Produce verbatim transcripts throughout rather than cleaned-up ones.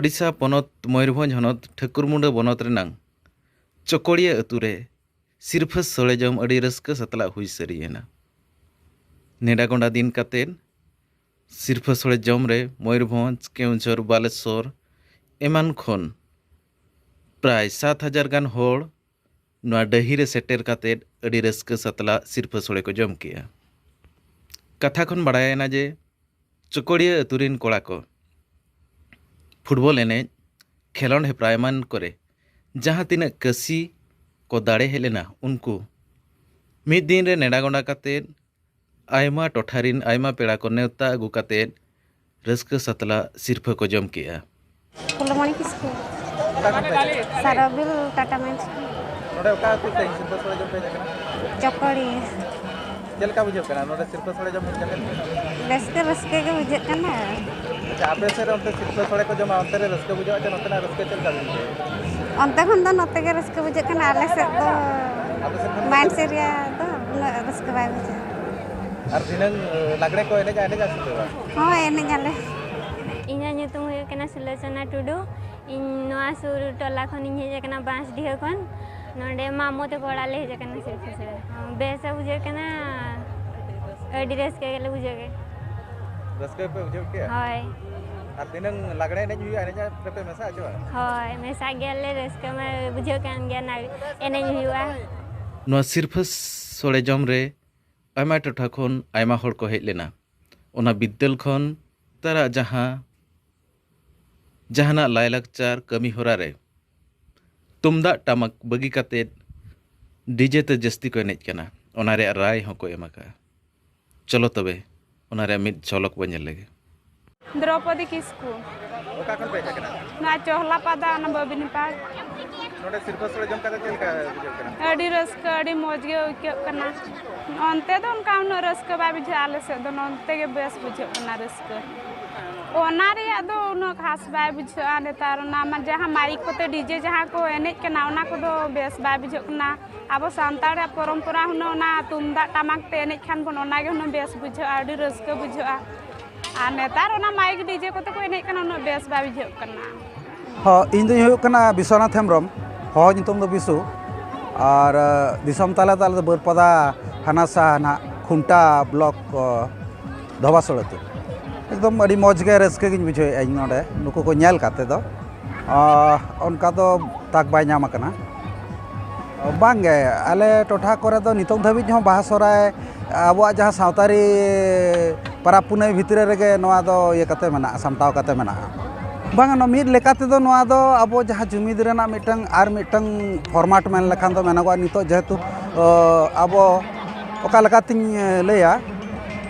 ᱳᱰᱤᱥᱟ ᱯᱚᱱᱚᱛ ᱢᱚᱭᱩᱨᱵᱷᱚᱸᱡᱽ ᱦᱚᱱᱚᱛ ᱴᱷᱟᱹᱠᱩᱨᱢᱩᱸᱰᱟᱹ ᱵᱚᱱᱚᱛ ᱨᱮᱱᱟᱝ ᱪᱚᱠᱚᱲᱤᱭᱟᱹ ᱟᱹᱛᱩ ᱨᱮ ᱥᱤᱨᱯᱷᱟᱹ ᱥᱚᱲᱮ ᱡᱚᱢ ᱟᱹᱰᱤ ᱨᱟᱹᱥᱠᱟᱹ ᱥᱟᱛᱞᱟᱜ ᱦᱩᱭ ᱥᱟᱹᱨᱤᱭᱮᱱᱟ᱾ ᱱᱮᱰᱟ ᱜᱚᱸᱰᱟ ᱫᱤᱱ ᱠᱟᱛᱮᱫ ᱥᱤᱨᱯᱷᱟᱹ ᱥᱚᱲᱮ ᱡᱚᱢ ᱨᱮ ᱢᱚᱭᱩᱨᱵᱷᱚᱸᱡᱽ, ᱠᱮᱣᱚᱱᱡᱷᱚᱨ, ᱵᱟᱞᱮᱥᱚᱨ ᱮᱢᱟᱱ ᱠᱷᱚᱱ ᱯᱨᱟᱭ ᱥᱟᱛ ᱦᱟᱡᱟᱨ ᱜᱟᱱ ᱦᱚᱲ ᱱᱚᱣᱟ ᱰᱟᱹᱦᱤ ᱨᱮ ᱥᱮᱴᱮᱨ ᱠᱟᱛᱮᱫ ᱟᱹᱰᱤ ᱨᱟᱹᱥᱠᱟᱹ ᱥᱟᱛᱞᱟᱜ ᱥᱤᱨᱯᱷᱟᱹ ᱥᱚᱲᱮ ᱠᱚ ᱡᱚᱢ ᱠᱮᱜᱼᱟ᱾ ᱠᱟᱛᱷᱟ ᱠᱷᱚᱱ ᱵᱟᱲᱟᱭᱮᱱᱟ ᱡᱮ ᱪᱚᱠᱚᱲᱤᱭᱟᱹ ᱟᱹᱛᱩ ᱨᱤᱱ ᱠᱚᱲᱟ ᱠᱚ ᱯᱷᱩᱴᱵᱚᱞ ᱮᱱᱮᱡ, ᱠᱷᱮᱞᱚᱸᱰ ᱦᱮᱯᱨᱟᱣ ᱮᱢᱟᱱ ᱠᱚᱨᱮ ᱡᱟᱦᱟᱸ ᱛᱤᱱᱟᱹᱜ ᱠᱟᱹᱥᱤ ᱠᱚ ᱫᱟᱲᱮ ᱦᱮᱡ ᱞᱮᱱᱟ, ᱩᱱᱠᱩ ᱢᱤᱫ ᱫᱤᱱ ᱨᱮ ᱱᱮᱰᱟ ᱜᱚᱸᱰᱟ ᱠᱟᱛᱮᱫ ᱟᱭᱢᱟ ᱴᱚᱴᱷᱟ ᱨᱤᱱ ᱟᱭᱢᱟ ᱯᱮᱲᱟ ᱠᱚ ᱱᱮᱣᱛᱟ ᱟᱹᱜᱩ ᱠᱟᱛᱮᱫ ᱨᱟᱹᱥᱠᱟᱹ ᱥᱟᱛᱞᱟᱜ ᱥᱤᱨᱯᱷᱟᱹ ᱠᱚ ᱡᱚᱢ ᱠᱮᱜᱼᱟ᱾ ᱯᱷᱩᱞᱢᱚᱬᱤ ᱠᱤᱥᱠᱩ᱾ ᱚᱠᱟ ᱠᱷᱚᱱ ᱯᱮ ᱦᱮᱡ ᱟᱠᱟᱱᱟ? ᱥᱟᱨᱚᱵᱤᱞ ᱴᱟᱴᱟ ᱢᱮᱱᱥ᱾ ᱱᱚᱰᱮ ᱚᱠᱟ ᱟᱹᱛᱩ ᱛᱮ ᱥᱤᱨᱯᱷᱟᱹ ᱥᱚᱲᱮ ᱡᱚᱢ ᱯᱮ ᱦᱮᱡ ᱟᱠᱟᱱᱟ? ᱪᱚᱠᱚᱲᱤ᱾ ᱪᱮᱫ ᱞᱮᱠᱟ ᱵᱩᱡᱷᱟᱹᱜ ᱠᱟᱱᱟ ᱱᱚᱰᱮ ᱥᱤᱨᱯᱷᱟᱹ ᱥᱚᱲᱮ ᱡᱚᱢ ᱦᱮᱡ ᱠᱟᱛᱮ? ᱨᱟᱹᱥᱠᱟᱹ, ᱨᱟᱹᱥᱠᱟᱹ ᱜᱮ ᱵᱩᱡᱷᱟᱹᱜ ᱠᱟᱱᱟ᱾ ᱟᱪᱪᱷᱟ, ᱟᱯᱮ ᱥᱮᱫ ᱨᱮ ᱚᱱᱛᱮ ᱥᱤᱨᱯᱷᱟᱹ ᱥᱚᱲᱮ ᱠᱚ ᱡᱚᱢᱟ, ᱚᱱᱛᱮ ᱨᱮ ᱨᱟᱹᱥᱠᱟᱹ ᱵᱩᱡᱷᱟᱹᱜᱼᱟ ᱪᱮ ᱱᱚᱛᱮᱱᱟᱜ ᱨᱟᱹᱥᱠᱟᱹ ᱪᱮᱫ ᱞᱮᱠᱟ ᱵᱤᱱ ᱵᱩᱡᱷᱟᱹᱣᱟ? ᱚᱱᱛᱮ ᱠᱷᱚᱱ ᱫᱚ ᱱᱚᱛᱮ ᱜᱮ ᱨᱟᱹᱥᱠᱟᱹ ᱵᱩᱡᱷᱟᱹᱜ ᱠᱟᱱᱟ᱾ ᱟᱞᱮ ᱥᱮᱫ ᱫᱚ ᱟᱯᱮ ᱥᱮᱫ ᱠᱷᱚᱱ ᱫᱚ ᱢᱟᱭᱤᱱᱥ ᱮᱨᱤᱭᱟ ᱫᱚ ᱩᱱᱟᱹᱜ ᱨᱟᱹᱥᱠᱟᱹ ᱵᱟᱭ ᱵᱩᱡᱷᱟᱹᱜᱼᱟ᱾ ᱟᱨ ᱫᱷᱤᱱᱟᱹᱝ, ᱮ, ᱞᱟᱜᱽᱲᱮ ᱠᱚ ᱮᱱᱮᱡᱟ, ᱮᱱᱮᱡᱟ ᱥᱮ ᱯᱮ ᱵᱟᱝ? ᱦᱳᱭ, ᱮᱱᱮᱡ ᱟᱞᱮ᱾ ᱤᱧᱟᱹᱜ ᱧᱩᱛᱩᱢ ᱦᱩᱭᱩᱜ ᱠᱟᱱᱟ ᱥᱩᱞᱳᱪᱚᱱᱟ ᱴᱩᱰᱩ᱾ ᱤᱧ ᱱᱚᱣᱟ ᱥᱩᱨ ᱴᱚᱞᱟ ᱠᱷᱚᱱᱤᱧ ᱦᱮᱡ ᱟᱠᱟᱱᱟ, ᱵᱟᱸᱥᱰᱤᱦᱟᱹ ᱠᱷᱚᱱ᱾ ᱱᱚᱰᱮ ᱢᱟᱢᱚ ᱛᱟᱠᱚ ᱚᱲᱟᱜ ᱞᱮ ᱦᱮᱡ ᱟᱠᱟᱱᱟ ᱥᱤᱨᱯᱷᱟᱹ ᱥᱮᱬᱟ᱾ ᱵᱮᱥ ᱮ ᱵᱩᱡᱷᱟᱹᱜ ᱠᱟᱱᱟ, ᱟᱹᱰᱤ ᱨᱟᱹᱥᱠᱟᱹ ᱜᱮᱞᱮ ᱵᱩᱡᱷᱟᱹᱣ ᱠᱮᱫ᱾ ᱨᱟᱹᱥᱠᱟᱹ ᱯᱮ ᱵᱩᱡᱷᱟᱹᱣ ᱠᱮᱫᱼᱟ? ᱦᱳᱭ᱾ ᱟᱨ ᱫᱷᱤᱱᱟᱹᱝ ᱞᱟᱜᱽᱲᱮ ᱮᱱᱮᱡ ᱦᱩᱭᱩᱜᱼᱟ, ᱮᱱᱮᱡ ᱨᱮᱯᱮ ᱢᱮᱥᱟᱜᱼᱟ ᱪᱮ ᱵᱟᱝ? ᱦᱳᱭ, ᱢᱮᱥᱟᱜ ᱜᱮᱭᱟᱞᱮ, ᱨᱟᱹᱥᱠᱟᱹ ᱢᱟ ᱵᱩᱡᱷᱟᱹᱜ ᱠᱟᱱ ᱜᱮᱭᱟ, ᱱᱟ-, ᱮᱱᱮᱡ ᱦᱩᱭᱩᱜᱼᱟ᱾ ᱱᱚᱣᱟ ᱥᱤᱨᱯᱷᱟᱹ ᱥᱚᱲᱮ ᱡᱚᱢ ᱨᱮ ᱟᱭᱢᱟ ᱴᱚᱴᱷᱟ ᱠᱷᱚᱱ ᱟᱭᱢᱟ ᱦᱚᱲ ᱠᱚ ᱦᱮᱡ ᱞᱮᱱᱟ᱾ ᱚᱱᱟ ᱵᱤᱫᱽᱫᱟᱹᱞ ᱠᱷᱚᱱ ᱱᱮᱛᱟᱨᱟᱜ ᱡᱟᱦᱟᱸ, ᱡᱟᱦᱟᱱᱟᱜ ᱞᱟᱭᱼᱞᱟᱠᱪᱟᱨ ᱠᱟᱹᱢᱤ ᱦᱚᱨᱟ ᱨᱮ ᱛᱩᱢᱫᱟᱜ ᱴᱟᱢᱟᱠ ᱵᱟᱹᱜᱤ ᱠᱟᱛᱮᱫ ᱰᱤᱡᱮ ᱛᱮ ᱡᱟᱹᱥᱛᱤ ᱠᱚ ᱮᱱᱮᱡ ᱠᱟᱱᱟ, ᱚᱱᱟ ᱨᱮᱭᱟᱜ ᱨᱟᱭ ᱦᱚᱸᱠᱚ ᱮᱢ ᱟᱠᱟᱫᱼᱟ᱾ ᱪᱚᱞᱚ ᱛᱚᱵᱮ, ᱚᱱᱟ ᱨᱮᱭᱟᱜ ᱢᱤᱫ ᱡᱷᱚᱞᱚᱠ ᱵᱚᱱ ᱧᱮᱞ ᱞᱮᱜᱮ᱾ ᱫᱨᱚᱯᱚᱫᱤ ᱠᱤᱥᱠᱩ᱾ ᱚᱠᱟ ᱠᱷᱚᱱ ᱯᱮ ᱦᱮᱡ ᱟᱠᱟᱱᱟ? ᱱᱚᱣᱟ ᱪᱚᱦᱞᱟ ᱯᱟᱫᱟ, ᱚᱱᱟ ᱵᱟᱹᱵᱤᱱᱤ ᱯᱟᱲ᱾ ᱱᱚᱰᱮ ᱥᱤᱨᱯᱟᱹ ᱥᱚᱲᱮ ᱡᱚᱢ ᱠᱟᱛᱮ ᱪᱮᱫ ᱞᱮᱠᱟ ᱵᱩᱡᱷᱟᱹᱜ ᱠᱟᱱᱟ? ᱟᱹᱰᱤ ᱨᱟᱹᱥᱠᱟᱹ, ᱟᱹᱰᱤ ᱢᱚᱡᱽ ᱜᱮ ᱟᱹᱭᱠᱟᱹᱜ ᱠᱟᱱᱟ᱾ ᱚᱱᱛᱮ ᱫᱚ ᱚᱱᱠᱟ ᱩᱱᱟᱹᱜ ᱨᱟᱹᱥᱠᱟᱹ ᱵᱟᱭ ᱵᱩᱡᱷᱟᱹᱜᱼᱟ, ᱟᱞᱮ ᱥᱮᱫ ᱫᱚ ᱱᱚᱱᱛᱮ ᱜᱮ ᱵᱮᱥ ᱵᱩᱡᱷᱟᱹᱜ ᱠᱟᱱᱟ ᱨᱟᱹᱥᱠᱟᱹ᱾ ᱚᱱᱟ ᱨᱮᱭᱟᱜ ᱫᱚ ᱩᱱᱟᱹᱜ ᱠᱷᱟᱥ ᱵᱟᱭ ᱵᱩᱡᱷᱟᱹᱜᱼᱟ ᱱᱮᱛᱟᱨ, ᱚᱱᱟ ᱢᱟ ᱡᱟᱦᱟᱸ ᱢᱟᱭᱤᱠ ᱠᱚᱛᱮ ᱰᱤᱡᱮ ᱡᱟᱦᱟᱸ ᱠᱚ ᱮᱱᱮᱡ ᱠᱟᱱᱟ, ᱚᱱᱟ ᱠᱚᱫᱚ ᱵᱮᱥ ᱵᱟᱭ ᱵᱩᱡᱷᱟᱹᱜ ᱠᱟᱱᱟ᱾ ᱟᱵᱚ ᱥᱟᱱᱛᱟᱲᱟᱜ ᱯᱚᱨᱚᱢᱯᱚᱨᱟ ᱦᱩᱱᱟᱹᱝ ᱚᱱᱟ ᱛᱩᱢᱫᱟᱜ ᱴᱟᱢᱟᱠ ᱛᱮ ᱮᱱᱮᱡ ᱠᱷᱟᱱ ᱵᱚᱱ, ᱚᱱᱟᱜᱮ ᱦᱩᱱᱟᱹᱝ ᱵᱮᱥ ᱵᱩᱡᱷᱟᱹᱜᱼᱟ, ᱟᱹᱰᱤ ᱨᱟᱹᱥᱠᱟᱹ ᱵᱩᱡᱷᱟᱹᱜᱼᱟ᱾ ᱟᱨ ᱱᱮᱛᱟᱨ ᱚᱱᱟ ᱢᱟᱭᱤᱠ ᱰᱤᱡᱮ ᱠᱚᱛᱮ ᱠᱚ ᱮᱱᱮᱡ ᱠᱟᱱᱟ, ᱩᱱᱟᱹᱜ ᱵᱮᱥ ᱵᱟᱭ ᱵᱩᱡᱷᱟᱹᱜ ᱠᱟᱱᱟ᱾ ᱦᱚᱸ, ᱤᱧ ᱫᱩᱧ ᱦᱩᱭᱩᱜ ᱠᱟᱱᱟ ᱵᱤᱥᱣᱚᱱᱟᱛᱷ ᱦᱮᱢᱵᱨᱚᱢ, ᱦᱚᱦᱚ ᱧᱩᱛᱩᱢ ᱫᱚ ᱵᱤᱥᱩ᱾ ᱟᱨ ᱫᱤᱥᱚᱢ ᱛᱟᱞᱮ ᱫᱚ ᱟᱞᱮ ᱫᱚ ᱵᱟᱹᱨᱯᱟᱫᱟ ᱦᱟᱱᱟ ᱥᱟ ᱱᱟᱦᱟᱜ ᱠᱷᱩᱱᱴᱟ ᱵᱞᱚᱠ ᱫᱷᱚᱵᱟᱥᱳᱲ ᱟᱹᱛᱩ᱾ ᱮᱠᱫᱚᱢ ᱟᱹᱰᱤ ᱢᱚᱡᱽ ᱜᱮ ᱨᱟᱹᱥᱠᱟᱹ ᱜᱤᱧ ᱵᱩᱡᱷᱟᱹᱣᱮᱫᱼᱟ ᱤᱧ ᱱᱚᱰᱮ ᱱᱩᱠᱩ ᱠᱚ ᱧᱮᱞ ᱠᱟᱛᱮ ᱫᱚ᱾ ᱚᱱᱠᱟ ᱫᱚ ᱛᱟᱠ ᱵᱟᱭ ᱧᱟᱢ ᱟᱠᱟᱱᱟ᱾ ᱵᱟᱝ ᱜᱮ, ᱟᱞᱮ ᱴᱚᱴᱷᱟ ᱠᱚᱨᱮ ᱫᱚ ᱱᱤᱛᱚᱝ ᱫᱷᱟᱹᱵᱤᱡ ᱦᱚᱸ ᱵᱟᱦᱟ ᱥᱚᱦᱨᱟᱭ ᱟᱵᱚᱣᱟᱜ ᱡᱟᱦᱟᱸ ᱥᱟᱶᱛᱟᱨᱤ ᱯᱟᱨᱟᱵᱽ ᱯᱩᱱᱟᱹᱭ ᱵᱷᱤᱛᱨᱤ ᱨᱮᱜᱮ ᱱᱚᱣᱟ ᱫᱚ ᱤᱭᱟᱹ ᱠᱟᱛᱮ ᱢᱮᱱᱟᱜᱼᱟ, ᱥᱟᱢᱴᱟᱣ ᱠᱟᱛᱮ ᱢᱮᱱᱟᱜᱼᱟ᱾ ᱵᱟᱝ, ᱱᱚᱣᱟ ᱢᱤᱫ ᱞᱮᱠᱟ ᱛᱮᱫᱚ ᱱᱚᱣᱟ ᱫᱚ ᱟᱵᱚ ᱡᱟᱦᱟᱸ ᱡᱩᱢᱤᱫ ᱨᱮᱱᱟᱜ ᱢᱤᱫᱴᱟᱝ ᱟᱨ ᱢᱤᱫᱴᱟᱝ ᱯᱷᱚᱨᱢᱟᱴ ᱢᱮᱱ ᱞᱮᱠᱷᱟᱱ ᱫᱚ ᱢᱮᱱᱚᱜᱚᱜᱼᱟ᱾ ᱱᱤᱛᱚᱜ ᱡᱮᱦᱮᱛᱩ ᱟᱵᱚ ᱚᱠᱟ ᱞᱮᱠᱟᱛᱤᱧ ᱞᱟᱹᱭᱟ,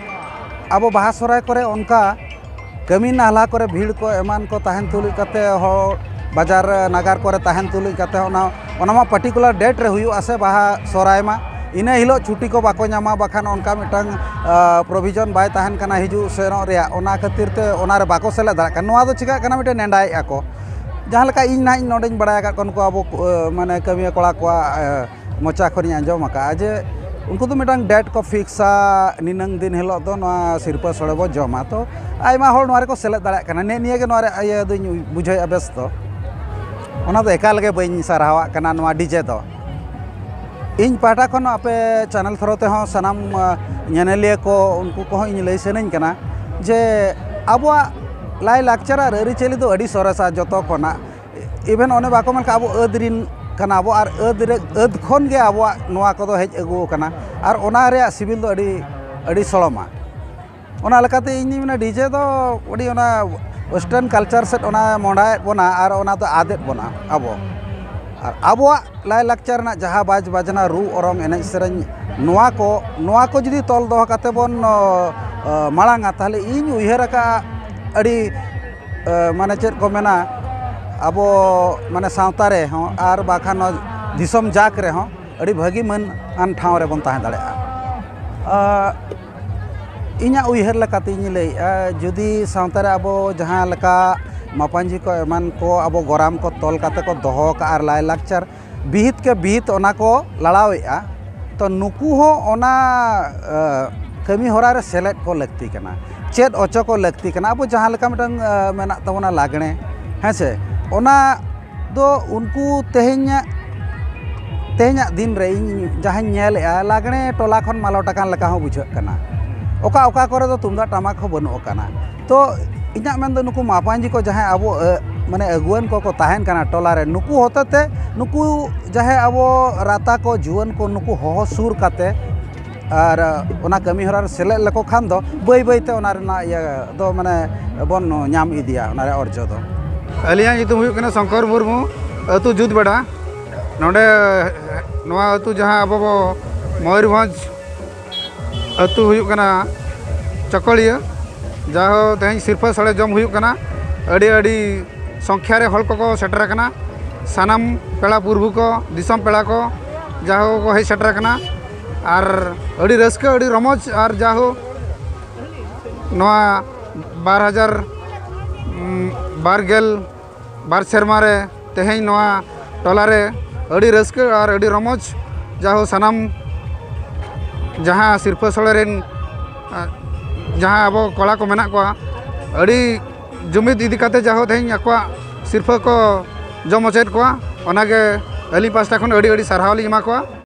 ᱟᱵᱚ ᱵᱟᱦᱟ ᱥᱚᱦᱨᱟᱭ ᱠᱚᱨᱮ ᱚᱱᱠᱟ ᱠᱟᱹᱢᱤ ᱱᱟᱦᱞᱟ ᱠᱚᱨᱮ ᱵᱷᱤᱲ ᱠᱚ ᱮᱢᱟᱱ ᱠᱚ ᱛᱟᱦᱮᱱ ᱛᱩᱞᱩᱡ ᱠᱟᱛᱮ ᱦᱚᱲ ᱵᱟᱡᱟᱨ ᱱᱟᱜᱟᱨ ᱠᱚᱨᱮ ᱛᱟᱦᱮᱱ ᱛᱩᱞᱩᱡ ᱠᱟᱛᱮ ᱚᱱᱟ ᱚᱱᱟ ᱢᱟ ᱯᱟᱨᱴᱤᱠᱩᱞᱟᱨ ᱰᱮᱴ ᱨᱮ ᱦᱩᱭᱩᱜᱼᱟ ᱥᱮ ᱵᱟᱦᱟ ᱥᱚᱦᱨᱟᱭ ᱢᱟ, ᱤᱱᱟᱹ ᱦᱤᱞᱳᱜ ᱪᱷᱩᱴᱤ ᱠᱚ ᱵᱟᱠᱚ ᱧᱟᱢᱟ, ᱵᱟᱠᱷᱟᱱ ᱚᱱᱠᱟ ᱢᱤᱫᱴᱟᱝ ᱯᱨᱚᱵᱷᱤᱡᱚᱱ ᱵᱟᱭ ᱛᱟᱦᱮᱱ ᱠᱟᱱᱟ ᱦᱤᱡᱩᱜ ᱥᱮᱱᱚᱜ ᱨᱮᱭᱟᱜ᱾ ᱚᱱᱟ ᱠᱷᱟᱹᱛᱤᱨ ᱛᱮ ᱚᱱᱟ ᱨᱮ ᱵᱟᱠᱚ ᱥᱮᱞᱮᱫ ᱫᱟᱲᱮᱭᱟᱜ ᱠᱟᱱᱟ᱾ ᱱᱚᱣᱟ ᱫᱚ ᱪᱤᱠᱟᱹᱜ ᱠᱟᱱᱟ, ᱢᱤᱫᱴᱮᱱ ᱱᱮᱰᱟᱭᱮᱫᱼᱟ ᱠᱚ᱾ ᱡᱟᱦᱟᱸ ᱞᱮᱠᱟ ᱤᱧ ᱱᱟᱦᱟᱜ ᱱᱚᱰᱮᱧ ᱵᱟᱲᱟᱭ ᱟᱠᱟᱫ ᱠᱚᱣᱟ, ᱱᱩᱠᱩ ᱟᱵᱚ ᱢᱟᱱᱮ ᱠᱟᱹᱢᱤᱭᱟᱹ ᱠᱚᱲᱟ ᱠᱚᱣᱟᱜ ᱢᱚᱪᱟ ᱠᱷᱚᱱᱤᱧ ᱟᱸᱡᱚᱢ ᱟᱠᱟᱫᱼᱟ ᱡᱮ ᱩᱱᱠᱩ ᱫᱚ ᱢᱤᱫᱴᱟᱝ ᱰᱮᱴ ᱠᱚ ᱯᱷᱤᱠᱥᱟ, ᱱᱤᱱᱟᱹᱝ ᱫᱤᱱ ᱦᱤᱞᱳᱜ ᱫᱚ ᱱᱚᱣᱟ ᱥᱤᱨᱯᱟᱹ ᱥᱳᱲᱮ ᱵᱚ ᱡᱚᱢᱟ᱾ ᱛᱚ ᱟᱭᱢᱟ ᱦᱚᱲ ᱱᱚᱣᱟ ᱨᱮᱠᱚ ᱥᱮᱞᱮᱫ ᱫᱟᱲᱮᱭᱟᱜ ᱠᱟᱱᱟ᱾ ᱱᱮᱜᱼᱮ ᱱᱤᱭᱟᱹ ᱜᱮ ᱱᱚᱣᱟ ᱨᱮᱭᱟᱜ ᱤᱭᱟᱹ ᱫᱚᱧ ᱵᱩᱡᱷᱟᱹᱣᱮᱫᱼᱟ ᱵᱮᱥ ᱫᱚ᱾ ᱚᱱᱟ ᱫᱚ ᱮᱠᱟᱞ ᱜᱮ ᱵᱟᱹᱧ ᱥᱟᱨᱦᱟᱣᱟᱜ ᱠᱟᱱᱟ ᱱᱚᱣᱟ ᱰᱤᱡᱮ ᱫᱚ᱾ ᱤᱧ ᱯᱟᱦᱴᱟ ᱠᱷᱚᱱ ᱟᱯᱮ ᱪᱮᱱᱮᱞ ᱛᱷᱨᱳ ᱛᱮᱦᱚᱸ ᱥᱟᱱᱟᱢ ᱧᱮᱧᱮᱞᱤᱭᱟᱹ ᱠᱚ, ᱩᱱᱠᱩ ᱠᱚᱦᱚᱸ ᱤᱧ ᱞᱟᱹᱭ ᱥᱟᱱᱟᱧ ᱠᱟᱱᱟ ᱡᱮ ᱟᱵᱚᱣᱟᱜ ᱞᱟᱭᱼᱞᱟᱠᱪᱟᱨ ᱟᱨ ᱟᱹᱨᱤᱪᱟᱹᱞᱤ ᱫᱚ ᱟᱹᱰᱤ ᱥᱚᱨᱮᱥᱟ ᱡᱚᱛᱚ ᱠᱷᱚᱱᱟᱜ᱾ ᱤᱵᱷᱮᱱ ᱚᱱᱮ ᱵᱟᱠᱚ ᱢᱮᱱ ᱠᱟᱜ, ᱟᱵᱚ ᱟᱹᱫᱽ ᱨᱤᱱ ᱠᱟᱱᱟ ᱵᱚ ᱟᱨ ᱟᱹᱫᱽ ᱨᱮ, ᱟᱹᱫᱽ ᱠᱷᱚᱱ ᱜᱮ ᱟᱵᱚᱣᱟᱜ ᱱᱚᱣᱟ ᱠᱚᱫᱚ ᱦᱮᱡ ᱟᱹᱜᱩ ᱟᱠᱟᱱᱟ᱾ ᱟᱨ ᱚᱱᱟ ᱨᱮᱭᱟᱜ ᱥᱤᱵᱤᱞ ᱫᱚ ᱟᱹᱰᱤ ᱟᱹᱰᱤ ᱥᱚᱲᱚᱢᱟ᱾ ᱚᱱᱟ ᱞᱮᱠᱟᱛᱮ ᱤᱧ ᱫᱩᱧ ᱢᱮᱱᱟ ᱰᱤᱡᱮ ᱫᱚ ᱟᱹᱰᱤ ᱚᱱᱟ ᱳᱭᱮᱥᱴᱟᱨᱱ ᱠᱟᱞᱪᱟᱨ ᱥᱮᱫ ᱚᱱᱟ ᱢᱚᱦᱰᱟᱭᱮᱫ ᱵᱚᱱᱟ ᱟᱨ ᱚᱱᱟ ᱫᱚ ᱟᱫᱮᱫ ᱵᱚᱱᱟ ᱟᱵᱚ᱾ ᱟᱨ ᱟᱵᱚᱣᱟᱜ ᱞᱟᱭᱼᱞᱟᱠᱪᱟᱨ ᱨᱮᱱᱟᱜ ᱡᱟᱦᱟᱸ ᱵᱟᱡᱽ ᱵᱟᱡᱽᱱᱟ, ᱨᱩ ᱚᱨᱚᱝ, ᱮᱱᱮᱡ ᱥᱮᱨᱮᱧ, ᱱᱚᱣᱟ ᱠᱚ ᱱᱚᱣᱟ ᱠᱚ ᱡᱩᱫᱤ ᱛᱚᱞ ᱫᱚᱦᱚ ᱠᱟᱛᱮ ᱵᱚᱱ ᱢᱟᱲᱟᱝᱟ, ᱛᱟᱦᱚᱞᱮ ᱤᱧ ᱩᱭᱦᱟᱹᱨ ᱟᱠᱟᱫᱼᱟ ᱟᱹᱰᱤ ᱢᱟᱱᱮ ᱪᱮᱫ ᱠᱚ ᱢᱮᱱᱟ, ᱟᱵᱚ ᱢᱟᱱᱮ ᱥᱟᱶᱛᱟ ᱨᱮᱦᱚᱸ ᱟᱨ ᱵᱟᱠᱷᱟᱱ ᱱᱚᱣᱟ ᱫᱤᱥᱚᱢ ᱡᱟᱠ ᱨᱮᱦᱚᱸ ᱟᱹᱰᱤ ᱵᱷᱟᱹᱜᱤ ᱢᱟᱹᱱ ᱟᱱ ᱴᱷᱟᱶ ᱨᱮᱵᱚᱱ ᱛᱟᱦᱮᱸ ᱫᱟᱲᱮᱭᱟᱜᱼᱟ᱾ ᱤᱧᱟᱹᱜ ᱩᱭᱦᱟᱹᱨ ᱞᱮᱠᱟᱛᱮ ᱤᱧ ᱞᱟᱹᱭᱮᱫᱼᱟ, ᱡᱩᱫᱤ ᱥᱟᱶᱛᱟ ᱨᱮ ᱟᱵᱚ ᱡᱟᱦᱟᱸ ᱞᱮᱠᱟ ᱢᱟᱯᱟᱧᱡᱤ ᱠᱚ ᱮᱢᱟᱱ ᱠᱚ ᱟᱵᱚ ᱜᱚᱨᱟᱢ ᱠᱚ ᱛᱚᱞ ᱠᱟᱛᱮ ᱠᱚ ᱫᱚᱦᱚ ᱟᱠᱟᱫᱼᱟ ᱟᱨ ᱞᱟᱭᱼᱞᱟᱠᱪᱟᱨ ᱵᱤᱦᱤᱛ ᱠᱮ ᱵᱤᱦᱤᱛ ᱚᱱᱟ ᱠᱚ ᱞᱟᱲᱟᱣᱮᱫᱼᱟ, ᱛᱚ ᱱᱩᱠᱩ ᱦᱚᱸ ᱚᱱᱟ ᱠᱟᱹᱢᱤ ᱦᱚᱨᱟ ᱨᱮ ᱥᱮᱞᱮᱫ ᱠᱚ ᱞᱟᱹᱠᱛᱤ ᱠᱟᱱᱟ, ᱪᱮᱫ ᱦᱚᱪᱚ ᱠᱚ ᱞᱟᱹᱠᱛᱤ ᱠᱟᱱᱟ᱾ ᱟᱵᱚ ᱡᱟᱦᱟᱸ ᱞᱮᱠᱟ ᱢᱤᱫᱴᱟᱝ, ᱟᱸ, ᱢᱮᱱᱟᱜ ᱛᱟᱵᱚᱱᱟ ᱞᱟᱜᱽᱬᱮ, ᱦᱮᱸ ᱥᱮ, ᱚᱱᱟ ᱫᱚ ᱩᱱᱠᱩ ᱛᱮᱦᱮᱧᱟᱜ, ᱛᱮᱦᱮᱧᱟᱜ ᱫᱤᱱ ᱨᱮ ᱤᱧ ᱡᱟᱦᱟᱸᱧ ᱧᱮᱞᱮᱜᱼᱟ, ᱞᱟᱜᱽᱬᱮ ᱴᱚᱞᱟ ᱠᱷᱚᱱ ᱢᱟᱞᱚᱴ ᱟᱠᱟᱱ ᱞᱮᱠᱟ ᱦᱚᱸ ᱵᱩᱡᱷᱟᱹᱜ ᱠᱟᱱᱟ᱾ ᱚᱠᱟ ᱚᱠᱟ ᱠᱚᱨᱮ ᱫᱚ ᱛᱩᱢᱫᱟᱜ ᱴᱟᱢᱟᱠ ᱦᱚᱸ ᱵᱟᱹᱱᱩᱜ ᱟᱠᱟᱱᱟ᱾ ᱛᱚ ᱤᱧᱟᱹᱜ ᱢᱮᱱ ᱫᱚ ᱱᱩᱠᱩ ᱢᱟᱯᱟᱧᱡᱤ ᱠᱚ ᱡᱟᱦᱟᱸᱭ ᱟᱵᱚ, ᱟᱹ, ᱢᱟᱱᱮ ᱟᱹᱜᱩᱣᱟᱹᱱ ᱠᱚᱠᱚ ᱛᱟᱦᱮᱱ ᱠᱟᱱᱟ ᱴᱚᱞᱟ ᱨᱮ, ᱱᱩᱠᱩ ᱦᱚᱛᱮ ᱛᱮ ᱱᱩᱠᱩ ᱡᱟᱦᱟᱸᱭ ᱟᱵᱚ ᱨᱟᱛᱟ ᱠᱚ, ᱡᱩᱣᱟᱹᱱ ᱠᱚ, ᱱᱩᱠᱩ ᱦᱚᱦᱚ ᱥᱩᱨ ᱠᱟᱛᱮ ᱟᱨ ᱚᱱᱟ ᱠᱟᱹᱢᱤ ᱦᱚᱨᱟ ᱨᱮ ᱥᱮᱞᱮᱫ ᱞᱮᱠᱚ ᱠᱷᱟᱱ ᱫᱚ ᱵᱟᱹᱭ ᱵᱟᱹᱭ ᱛᱮ ᱚᱱᱟ ᱨᱮᱱᱟᱜ ᱤᱭᱟᱹ ᱫᱚ ᱢᱟᱱᱮ ᱵᱚᱱ ᱧᱟᱢ ᱤᱫᱤᱭᱟ, ᱚᱱᱟ ᱨᱮᱭᱟᱜ ᱚᱨᱡᱚ ᱫᱚ᱾ ᱟᱹᱞᱤᱧᱟᱜ ᱧᱩᱛᱩᱢ ᱦᱩᱭᱩᱜ ᱠᱟᱱᱟ ᱥᱚᱝᱠᱚᱨ ᱢᱩᱨᱢᱩ, ᱟᱹᱛᱩ ᱡᱩᱛᱵᱮᱲᱟ᱾ ᱱᱚᱰᱮ ᱱᱚᱣᱟ ᱟᱹᱛᱩ ᱡᱟᱦᱟᱸ ᱟᱵᱚ ᱵᱚ ᱢᱚᱭᱩᱨᱵᱷᱚᱸᱡᱽ ᱟᱹᱛᱩ ᱦᱩᱭᱩᱜ ᱠᱟᱱᱟ ᱪᱚᱠᱚᱲᱤᱭᱟᱹ, ᱡᱟᱦᱳ ᱛᱮᱦᱮᱧ ᱥᱤᱨᱯᱟᱹ ᱥᱚᱲᱮ ᱡᱚᱢ ᱦᱩᱭᱩᱜ ᱠᱟᱱᱟ᱾ ᱟᱹᱰᱤ ᱟᱹᱰᱤ ᱥᱚᱝᱠᱷᱭᱟ ᱨᱮ ᱦᱚᱲ ᱠᱚᱠᱚ ᱥᱮᱴᱮᱨ ᱟᱠᱟᱱᱟ, ᱥᱟᱱᱟᱢ ᱯᱮᱲᱟ ᱯᱩᱨᱵᱷᱩ ᱠᱚ, ᱫᱤᱥᱚᱢ ᱯᱮᱲᱟ ᱠᱚ ᱡᱟᱦᱳ ᱠᱚ ᱦᱮᱡ ᱥᱮᱴᱮᱨ ᱟᱠᱟᱱᱟ᱾ ᱟᱨ ᱟᱹᱰᱤ ᱨᱟᱹᱥᱠᱟᱹ, ᱟᱹᱰᱤ ᱨᱚᱢᱚᱡᱽ, ᱟᱨ ᱡᱟᱦᱳ ᱱᱚᱣᱟ ᱵᱟᱨ ᱦᱟᱡᱟᱨ ᱵᱟᱨ ᱜᱮᱞ ᱵᱟᱨ ᱥᱮᱨᱢᱟ ᱨᱮ ᱛᱮᱦᱮᱧ ᱱᱚᱣᱟ ᱴᱚᱞᱟ ᱨᱮ ᱟᱹᱰᱤ ᱨᱟᱹᱥᱠᱟᱹ ᱟᱨ ᱟᱹᱰᱤ ᱨᱚᱢᱚᱡᱽ, ᱡᱟᱦᱳ ᱥᱟᱱᱟᱢ ᱡᱟᱦᱟᱸ ᱥᱤᱨᱯᱟᱹ ᱥᱚᱲᱮ ᱨᱮᱱ, ᱟ, ᱡᱟᱦᱟᱸ ᱟᱵᱚ ᱠᱚᱲᱟ ᱠᱚ ᱢᱮᱱᱟᱜ ᱠᱚᱣᱟ, ᱟᱹᱰᱤ ᱡᱩᱢᱤᱫ ᱤᱫᱤ ᱠᱟᱛᱮ ᱡᱟᱦᱳ ᱛᱮᱦᱮᱧ ᱟᱠᱚᱣᱟᱜ ᱥᱤᱨᱯᱟᱹ ᱠᱚ ᱡᱚᱢ ᱦᱚᱪᱚᱭᱮᱫ ᱠᱚᱣᱟ᱾ ᱚᱱᱟᱜᱮ ᱟᱹᱞᱤᱧ ᱯᱟᱥᱴᱟ ᱠᱷᱚᱱ ᱟᱹᱰᱤ ᱟᱹᱰᱤ ᱥᱟᱨᱦᱟᱣ ᱞᱤᱧ ᱮᱢᱟ ᱠᱚᱣᱟ᱾